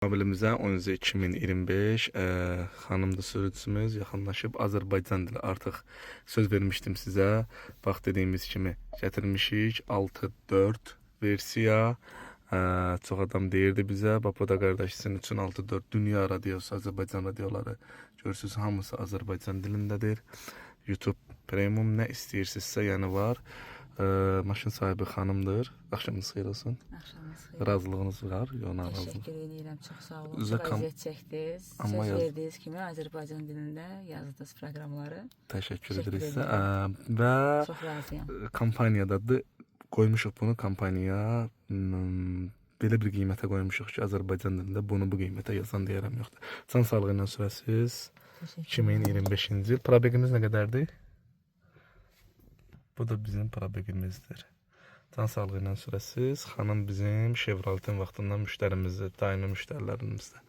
Avtomobilimizə 10 2025 xanımdır sürücümüz, yaxınlaşıb Azərbaycan dili, artıq söz vermişdim sizə. Bax, dediyimiz kimi gətirmişik 6.4 versiya. Çox adam deyirdi bizə, bax bu da qardaş sizin üçün 6.4 dünya radiosu, Azərbaycan radioları görürsüz, hamısı Azərbaycan dilindədir. YouTube Premium nə istəyirsinizsə, yəni var. Maşın sahibi xanımdır. Axşamınız xeyir olsun. Axşamınız xeyir. Razılığınız var? Yox, narazılıq. Təşəkkür edirəm, çox sağ olun. Üzə Çox əziyyət çəkdiniz. Amma Söz verdiyiniz kimi Azərbaycan dilində yazdınız proqramları. Təşəkkür Təşəkkür edirik sizə. edirəm. Və Çox razıyam. kampaniyadadır. Qoymuşuq bunu kampaniyaya. Belə bir qiymətə qoymuşuq ki, Azərbaycan dilində bunu bu qiymətə yazan deyərəm yoxdur. Can sağlığı ilə sürəsiz. Təşəkkür. 2025-ci il. Probeqimiz nə qədərdir? Bu da bizim probeqimizdir. Can sağlığı ilə sürəsiz. Xanım bizim Chevrolet-in vaxtından müştərimizdir, daimi müştərilərimizdir.